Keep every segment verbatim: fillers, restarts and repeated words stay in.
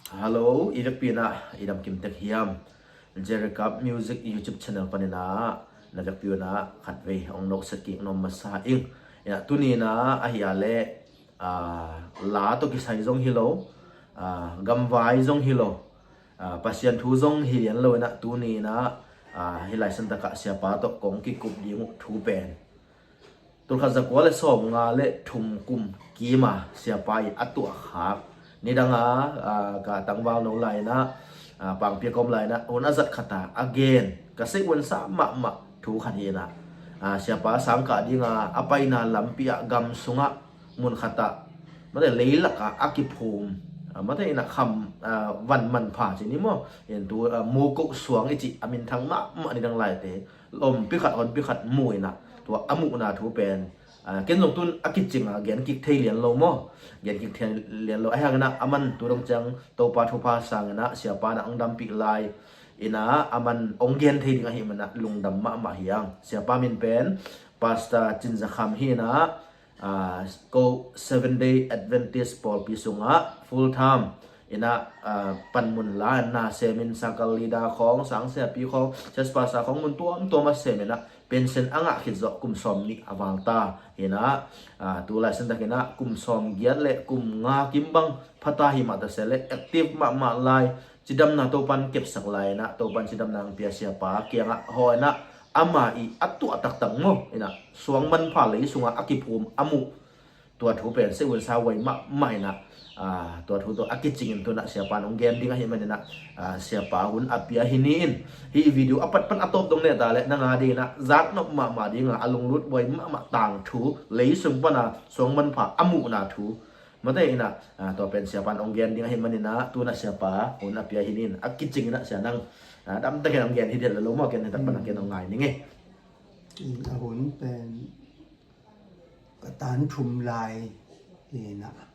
Hello, i vekpi in ah i dam kim tek hiam? Jerry Cup Music YouTube channel panin ah na vekpi un ah khatvei hong nohset kik nuam masa ing. Ina tuni in ah ahi a leh, ah, la tawh kisai zong hi lo, ah, gamvai zong hi lo, ah, Pasian thu zong hi lian lo in ah tuni in ah, ah, hih lai santak ah siapa tawh kong kikup ding uh thu pen tulkhat zakua le sawmnga le thum kum kima siapa i a tuahkhak nidang a, ah, ka tangval no lai in ah, ah, pangpi a ka om lai in ah hun a zat khat a a gen ka seihvuansa mahmah thu khat hi in ah, ah, siapa sangkah ding a a paina lampi ah gam sungah mun khat ah mate leilak ah a kiphum, ah, mate in ah kham, ah, van manpha ci ni maw, en tu, ah, mukoh suang i cih a minthang mahmah nidang laite lompi khat honpi khat mu in ah tua a muhna thu pen, ah, ken zong tun a kicing a gen kik thei lian lo maw? Gen kik thei lian lo. Ahi hangin ah aman tu dong ciang Topa thupha sangin ah siapa in ah hong dampih lai in ah aman hong gen thei ding ahih manin ah lungdam mahmah hi hang. Siapa min pen Pastor Cin Za Kham hi in ah, ah, ko Seven Day Adventist pawlpi sungah full time in ah, ah, panmun la in ah semin, circle leader khawng, sangsiapi khawng, church pastor khawng mun tuamtuam a sem in ah pension a ngah khit zawh kum sawm nih a val ta hi in ah, ah, tu lai santak in ah kum sawm giat le kum nga kim bang pha ta hi mah ta se le active mahmah lai, cidamna Topan kepsak lai in ah Topan cidamna hong pia siapa kiangah haw in ah ama i a tuah taktak maw in ah suang manpha lei sungah a kiphum a muh tua thu pen seihvuansa huai mahmah in ah, ah, tua thu tawh a kicing in tu in ah siapa in hong gen ding ahih manin ah, ah, siapa hun a pia hi ni in, hih video a patpat a tawp dong neta le nang a ding in ah zaknop mahmah ding a a lunglut huai mahmah tangthu lei sung pan a suang manpha a muhna thu mate in ah, ah, tua pen siapa in hong gen ding ahih manin ah tu in ah siapa hun a pia hi ni in a kicing in ah sia nang, ah, damtak in hong gen hi diam le lo maw, ken hi tak pan a ken hong ngai ning e. In a hun pen ka tan thum lai hi in ah.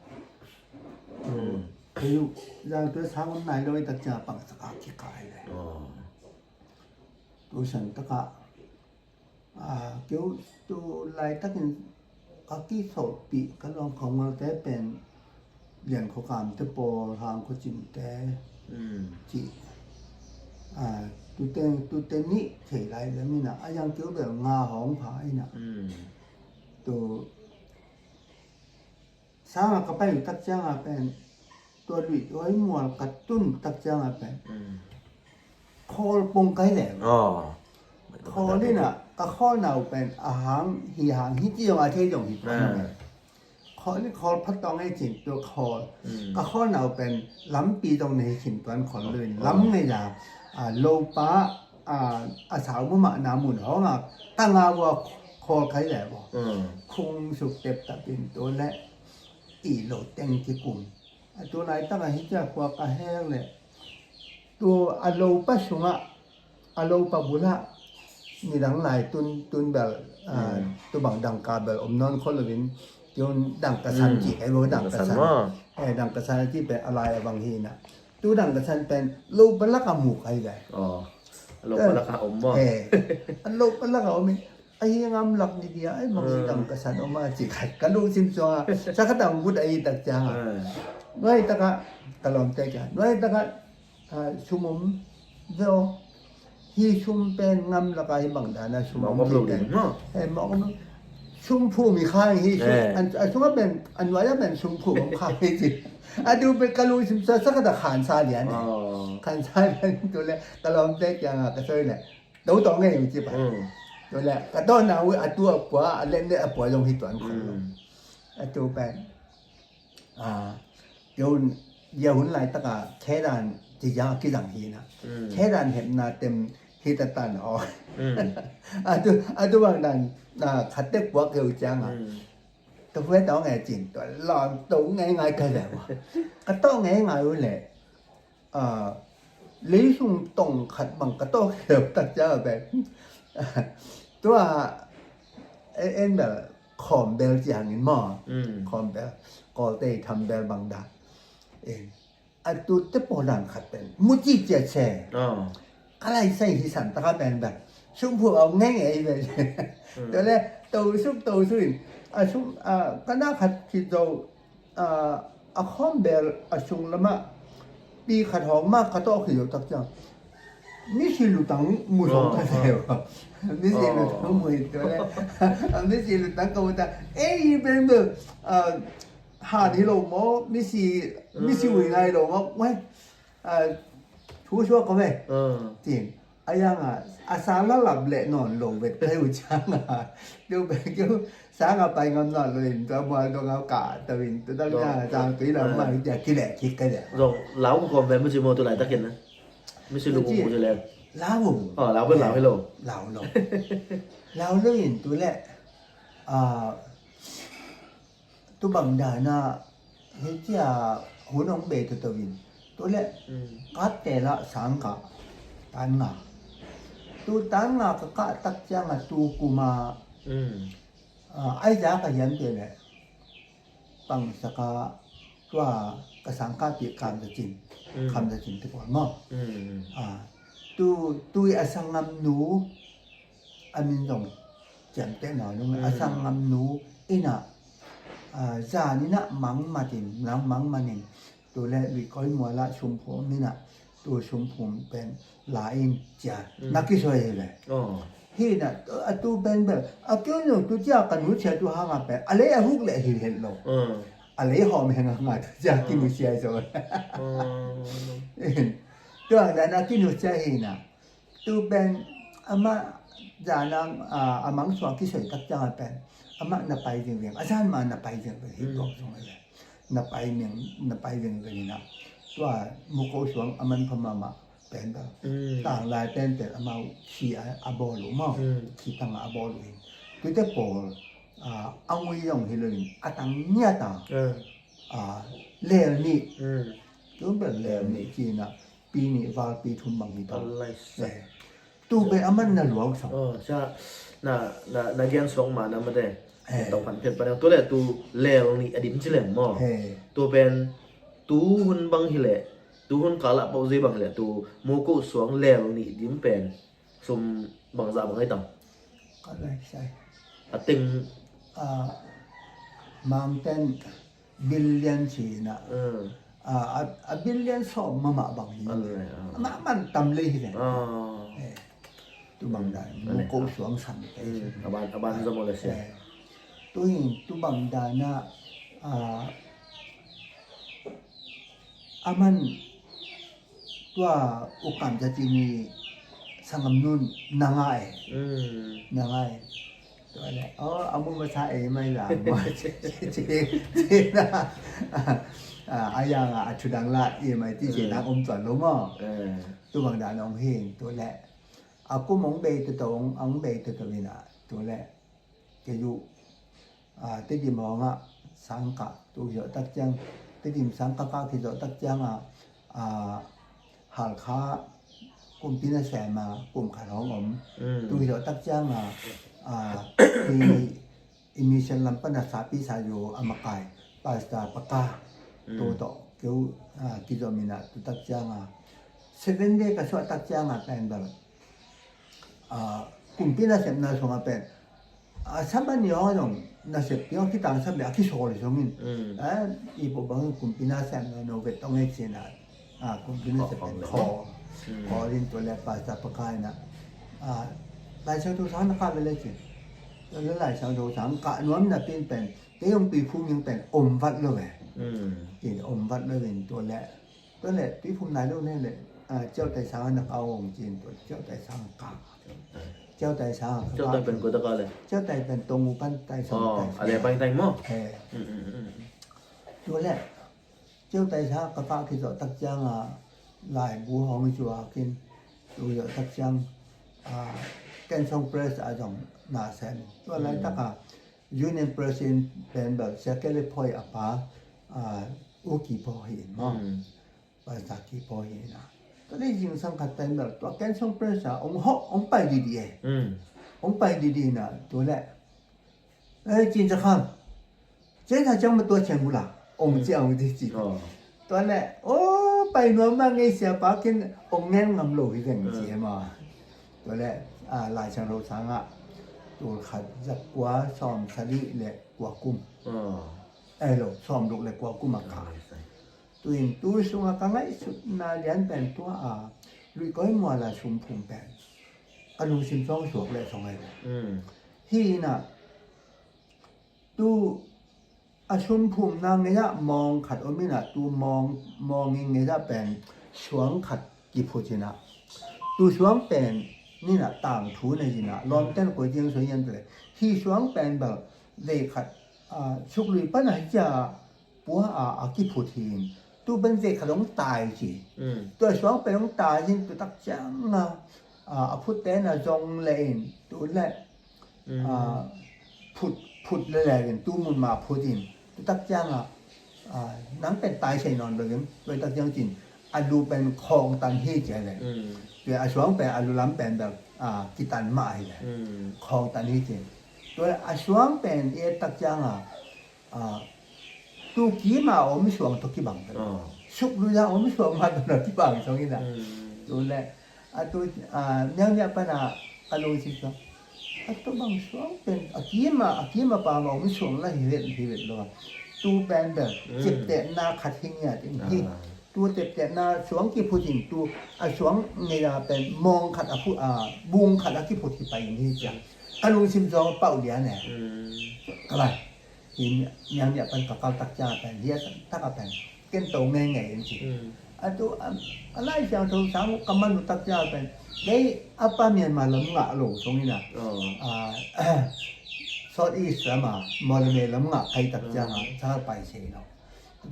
Kei uh zang tu sang om nai lo i tak ciang a pangsak a kikai le. Tu santak ah, ah, kei uh tu laitakin ka kisolhpih ka lawng ka ngalte pen Lian Khua Kam te pawl, Hang Khua Cin te cih, ah, tute, tute nih thei lai lem in ah, a yang kei uh bel nga hong pha in ah. Tu sang a ka pai uh tak ciang a pen tua luih tua i mual ka tun tak ciang a pen khawl pong kai le. Khawl in ah ka khawlna uh pen a hang hi, hang hi ci zong a thei zong hi tuan. Khawl in khawl phat tawng ei cin tua khawl. Ka khawlna uh pen lampi zong na hi cin tuan khawl lo in lam ngei a, a lopa, a, a sau mu mahna mun hawng a ka nga vua khawl kai le vua. Khung suk tep tap in tu le i lo teng kikum. A tu laitak a hi cia khua ka hek le tu a lopa sungah, a lopa bulah nidang lai tun, tun bel, ah, tu bang dangka bel om nawn khol loin, tun dangka san ci, eh, lo dangka san. Eh, dangka san ci pe a lai a bang hi na. Tu dangka san pen lopa lak a mu kai lai. Lopa lak a om maw? Eh, a lopa lak a om in. Ahi ngam lak ni dia, ai mang i dangka san om a ci khat ka lungsim suang a, sa khat a om gut a i tak ciang a. Nuai tak a ka lawmte kia, nuai tak a, ah, sum om ve aw. Hi sum pen ngam lak a hi bang dan a sum om ci pen. Eh, mawk om lo. Sum phum hi khang hi sum, a sung a pen, a nuai a pen sum phum om khang hi ci. A du pen ka lungsim suang sa khat a khan sa lian. Khan sa lian tu le ka lawmte kiang a ka soi le. Tawh tawh ngei uh ci pa. Tu le ka tawh na uh a tu a pua, a len le a pua zong hi tuan khol lo. A tu pen, a, yau, yau hun laitak a khedan ci zang a kizang hi na. Khedan hepna tem hi ta tan aw. A tu, a tu bang dan, a, khat tek puak keu ciang a. Tawh hue tawh ngei cin, tawh lawm tawh ngei ngai kai le. Ka tawh ngei ngai uh le. A, leisung tong khat bang ka tawh kheu tak ciang a pen. Tua, en, en bel khawm bel ci hangin maw. Khawm bel, Kawlte i tham bel bang dan. En, a tu te pawl dan khat pen mu ci cia ce. Ka lai sai hi san taka pen bel sum phu au ngei ngei bel. Tua le, to suk, to suk in. A sum, a, ka na khat ki zo, a, a khawm bel a sung lamah Pi khat hawng mah ka tawh khit loh tak ciang misi lutang mu sawm ka, ah, se uh. Misi, ah, lutang mu hi tua le. Misi lutang ka mu ta. Ei, hi beng beng. Ah, han hi lo maw? Misi, misi, mm, ui nai lo maw? Wai. Ah, thu suak ko ve. Ah. Tin. A yang a, a sa la lap leh nawn lo vet ka hi uh ciang a. Tua bek keu sa nga pai ngam nawn lo in, tua mual dong a ka tawh in, tua dang, dong, ya, zang tui lam, eh, ma hi tia kileh kik ka lia. Zong lau kawm ve mu ci maw tu laitakin na. Misi lu mu ci le. Lau. Oh, lau ve, lau hi lo. Lau lo. Lau lo in tu le. Ah, tu bang dan a, hei cia hun hong bei toto in. Tu le, mm, kate la sang ka, tan nga. Tu tan nga ka kah tak ciang a tu kum a, mm, ah, ai za ka hiam te le. Pang sa ka tua ka sang ka pi kam za cin. Mm. Kam za cin te kuan maw. Mm. Ah, tu, tu i a sang ngam nu, a min zong ciamteh nawn lo, a, mm, sang ngam nu in a, ah, zan in a mangmat in, nang mangmat in, tu le lui koi mual a sum phum in a, tu sum phum pen la in cia, mm, na kisoi hi le. Oh. Hi na, a tu pen pen, a keu nu tu cia ka nu cia tu hang a pen, a lei a huk le hi het lo. Mm. A lei hawm heng a nga tu cia, mm, ki nu cia zo. Mm. Tu ang dan a ki nu cia hi na. Tu pen amah zan a, a, a mangsuak kisoi tak ciang a pen amah na pai vingving, a zan ma na pai vingving hi, mm, tuak zong a le. Na pai ming, na pai vingving in a. Tua muko suang a man pha mahmah pen ba. Mm. Tanglai pen pen amau khi a, a bawl uh maw. Mm. Khi tang a bawl uh in. Tuite pawl, a, a ngui zong hi lo in a tang ngiat a. Mm. A, lel nih. Mm. Tu pen lel nih ci in a. Pi nih valpi thum bang hi ta. Alai sa. Eh. Tu pen a man na luang sawng. Oh, sa na, na, na gen suak ma na mate. Eh. Tau phan phet pa na. Tu le tu lel nih a dim ci leng maw. Eh. Tu pen tu hun bang hi le, tu hun kal a pau zei bang hi le, tu muko suang lel nih dim pen sum bang za bang ai tam. Ka lai sai. A teng. Ah, Mang ten billion ci na. Mm. Ah, a, a billion sawm mahmah bang hi. A le, ah. Amah man tam lei hi le. Ah. Eh, tu bang dan, mm, muko suang sam te. Mm. A ban, a ban zong a le sia. Eh. Tu in, tu bang dan a, ah, a man tua U Kam Za Ci ni sangam nun na ngai. Mm. Na ngai. Tua le, oh, a mu masa ei mai la, mu ci, ci, ci, ci na. Ah, a yang a, a thu dang la, ei mai ti ci, mm, nang om tuan lo maw. Eh. Tu bang dan ong hin, tu le. A kum ong bei tu to, ong, ong bei tu to in a, tu le. Kei uh, ah, Tedim hawng ah sang kah tu zawh tak ciang, Tedim sang kah kah kizawh tak ciang ah, ah, Halkha kumpi nasem ah kum khat hawng om. Mm. Tu zawh tak ciang ah, ah, i, i mission lam pan a sapi sa yo a makai Pastor Paka, mm, tu tawh keu, ah, kizawh min ah tu tak ciang ah, Seven Day ka suah tak ciang ah pen bel, ah, kumpi nasepna sungah pen, ah, Sabbath ni aw zong nasep piang khitang Sabbath a kisawl zongin. Mm. Ah, i po bangin kumpi nasepna no vet tong e cina. Ah, kumpi nasep pen khawl. Mm. Khawl in tua le Pastor Paka in ah, ah, Lai Siangtho sang na kah ve le cin. Tua le Lai Siangtho sang kah nuam napi in pen, kei zong Tuiphum in pen om vat lo ve. Mm. Kin om vat lo in tua le Tua le, Tuiphum nai lo ne le, ah, Ciautai sang na kah ong cin tua, Ciautai sang kah. Ciautai sang kah. Ciautai pen kua ta kah le? Ciautai pen Tong U pan tai sang. Oh, tai sang. A le pai tai maw? Eh. Mm, mm, mm, mm. Tua le, Ciautai sang ka kah kizawh tak ciang a, laibu hong zuak in, tu zawh tak ciang, ah, Kansong Press a zong na sem. Tua laitak a, mm, Union President pen bel Sia Kele Phoi a pa, ah, U Ki Pho hi in maw. Mm. Pastor Ki Pho hi na. Tua le zingsang khat pen bel tua Kansong Press a ong hawh, ong pai didi e. Mm. Ong pai didi na, tua le, eh, Cin Za Kham, Cin Za Kham ma tua Chin bu la, ong ci, ong ci ci. Oh. Tua le, oh, pai nuam mah ngei sia pa kin ong ngen ngam lo hi veng ci e maw. Tua le, ah, Lai Siangtho sang ah, tul khat za kua sawm sagih le kua kum. Oh. Eh lo, sawm ruk le kua kum a kah. Tu in tu sungah ka ngaihsutna lian pen tua a luih koi mual a sumphum pen ka lungsim sawng suak leh sawng ahi ve. Mm. Hi inah tu a sumphumna ngei ah mawng khat om inah tu mawng, mawng in ngei ah pen suang khat kiphut inah tu suang pen ninah tangthu nei inah lawmten koi tiang suang ian pen hi suang pen bel vei khat, ah, suklui pan ah hi cia pua a, a kiphut hi in tu pen vei khat hong tai ci. Mm. Tua suang pen hong tai in tu tak ciang a, a, a phutte na zong le in tu le Mm. Ah, phut, phut leleng in tu mun ma phut in tu tak ciang a, ah, nang pen tai sei nawn lo in tu tak ciang cin a lu pen khawng tan hi cia le. Mm. Tua a suang pen a lu lam pen bel, ah, kitan mah hi le. Mm. Khawng tan hi cin. Tua a suang pen i et tak ciang a, ah, tu kim a om suang tawh kibang. Oh. Suklui a om suang mah tawh na kibang suang inah. Mm. Tu le a tu, ah, niangniah pan a ka lungsim suang a tu bang suang pen a kim a, a kim a pam a om suang la hi vet, hi vet lo a. Tu pen bel, mm, ciaptehna khat hi ngiat in hi. Ah. Tu ciaptehna suang kiphut in tu a suang ngei a pen mawng khat a phut, a bung khat a kiphut hi pai in hi cia. Ka lungsim suang a pau lian e. Mm. Ka lai. Hi niangniah pan ka kal tak ciang a pen hi a san tak a pen ken to ngeingei in ci. Mm. A tu a, a Lai Siangtho sang ka man uh tak ciang a pen kei a pa Myanmar lam ngah lo song inah. Oh. Ah, South East lam a Mawlamyine lam ngah kai tak ciang a, mm, sa pai sei lo.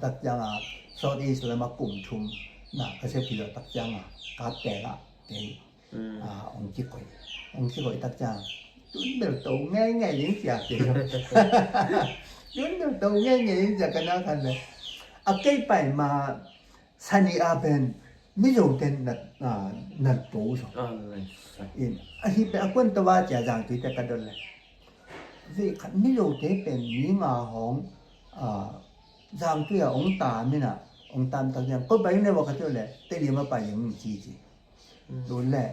Tak ciang a South East lam a kum thum na ka sep hi lo tak ciang a ka tel a kei Mm. Ah, ong kikoih. Ong kikoih tak ciang tun bel to ngeingei ing cia kei. Tun bel to ngeingei ing cia ka na khan le. A kei pai ma sani a pen Mizo ten na, ah, na to so. Ah, nice. In a hi pen a kuan to wa cia Zangtui te ka don le. Ve khat Mizo te pen mi nga hong, ah, Zangtui a ong tam inah, ong tam tak ciang ko pai ne wa ka tiu le Tedim a pai ing ci ci. Mm. Tu le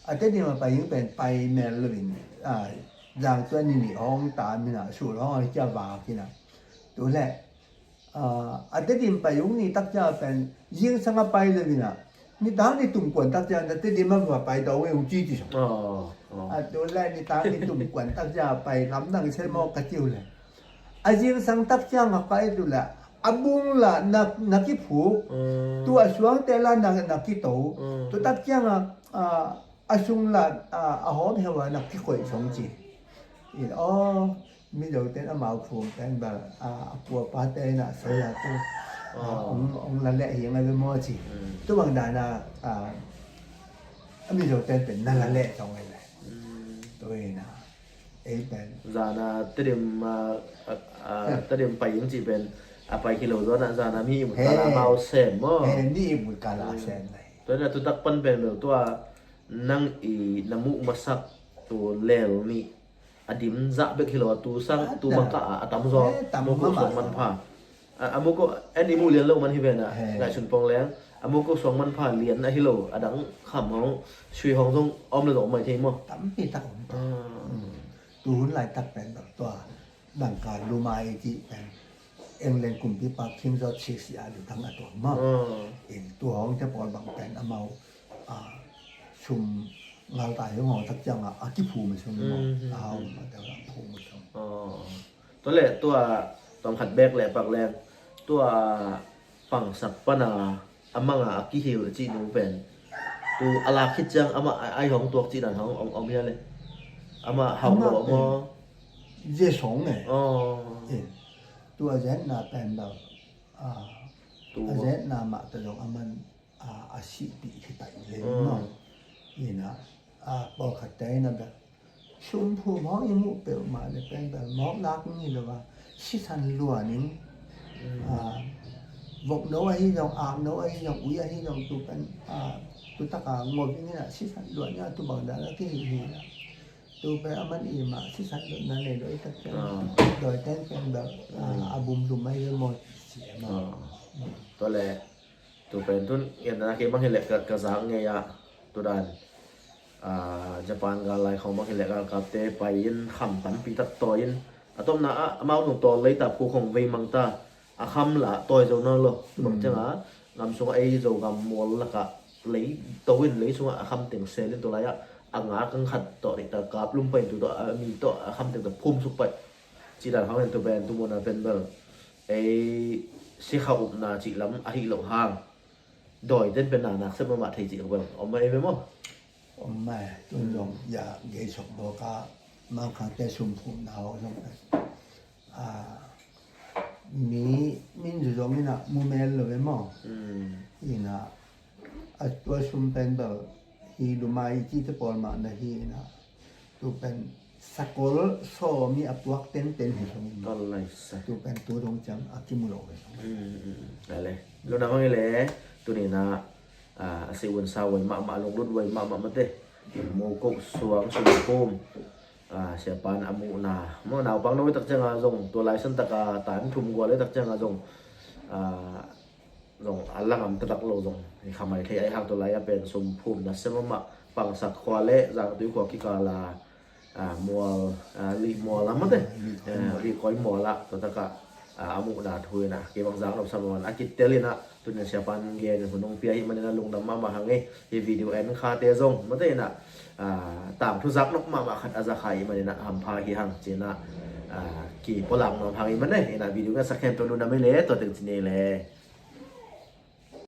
a Tedim a pai ing pen pai mel lo in, ah, Zangtui ni ni hong tam inah sul hong a kia vak inah. Tu le, ah, a Tedim pai ung ni tak ciang pen zingsang a pai lo inah. Ni tang ni tum kuan tak ciang a Tedim a va pai to ung ci ci song. Oh, oh. A tu le ni tang ni tum kuan tak ciang a pai lam nang se maw ka tiu le. A zingsang tak ciang a pai tu le a bung la na, na kiphuk. Mm. Tu a suangte la na, na kito. Mm. Tu tak ciang a, a, a sung la, a, a hawm heu a na kikoih song ci. In aw, Mizo ten amau phum ten bel, a, a puapate na soi a tu. A, oh, ong, ong la leh hi ngai be maw ci. Mm. Tu bang dan a, a, a Mizo ten pen na la leh song ngai le. Mm. Tu hi na. Ei pen. Zana Tedim, ah, ah, ah, Tedim pai ing ci pen a pai kilo zona zana mi imut kala mau sem mo. He, mi imut kala sem lai. Tua na tu tak pan pen bel tua nang i na muh masak tu lel ni a dim zah bek hi lo a tu sang tu maka a tam zaw. He, tam mama suang man pha. A, a muko en i muh lian lo man hi ve na. He. Ngaihsun pong leng. A muko suang man pha lian a hi lo. A dang kham hong, sui hong zong om le zong mai thei maw. Tampi tak om. Ah. Mm. Tu hun lai tak pen tua. Dang ka luma i ti pen. England kumpipa King George six a lu tang a tua maw. Ah. In tu hong te pawl bang pen amau. A, sum ngal ta hi hong tak ciang a, a kiphum sum maw. Mm, mm, a hong mm. A dang phum sum. Ah. Tua le tua tawm khat bek le pak leng tua pangsak pana a manga a kihil a cih nu pen tu a lak khit ciang amah a, a hong tuak cih dan hong om, om hia le amah hauh lo maw? Zia song e. Oh. Eh, tu a zetna pen lo. Ah, tu a zetna mah ta zong a man a, a sihpih hi pai le maw. Ina, a, pawlkhatte ina bel sumphum hong i muh peuhmah le pen bel mawk lak ni lo a sisan luan in, a, vokno ahi zong, akno ahi zong, ui ahi zong tu pen, a, tu taka ngop in ina sisan luan ina tu bang dan a kihih hi ina. Tu pen a man i mah sisan luan na nei lo i tak pen dawi ten pen bel, a, a bumlum ahi zong maw si e maw. Tua le Tu pen tun ngenna kei bang hileh ka, ka zak ngei ah tudan, ah, Japan gal lai khong bang hileh galkapte pai in kham tampi tak tawi in a tomna ah amau nung tawl lei tap khu khong vei mang ta, a kham la tawi zo nawn lo. Tua bang ciangah gam sungah ei Zogam mual lakah lei to in lei sungah a kham teng sel in tua lai-ah a nga kang khat tawh nih ta kap lum pai in tu tawh a mi tawh a kham teng tawh phum suk pai. Cih dan hang in tu pen tu mawna pen bel ei sikha upna cih lam ahi lo hang dawi ten pen na nak sep mahmah thei cih bel om mah ei ve maw? Om mah ei, tun zong ya gei sok bawk a Mangkhangte sumphumna aw zong pen a mi min zu zong inah mu mel lo ve maw? Inah a tua sum pen bel hi lumai i cihte pawl mah na hi inah tu pen sakol sawm i a puak tenten hi zong in tu pen tu dong ciang a kimu lo ve zong. Lale luna mang i le tuninah a si un sa wai mahmah lunglut wai mahmah mate mu koh suang sumphum siapa in a muhna maw naupang no i tak cianga zong tua lai san taka tan thum gual i tak cianga zong zong a langam tatak lo zong i khamai thei ai hang tua lai a pen sumphum na sia mahmah pangsak khua le zangtui khua kikala mual lih mual a mate lih koi mual ah tua taka a muhna thu inah kei bang zang lo sa mahmah a kitel inah tunin siapa in gen in hun hong pia hi manin a lungdam mahmah hang ei. Hi video en khate zong mate inah tangthu zak nok mahmah khat a za kha hi maninah hampha hi hang cinah kipualam nuam hang hi mane inah video ngan sak khen tua lungdam ei le tua teng cine le.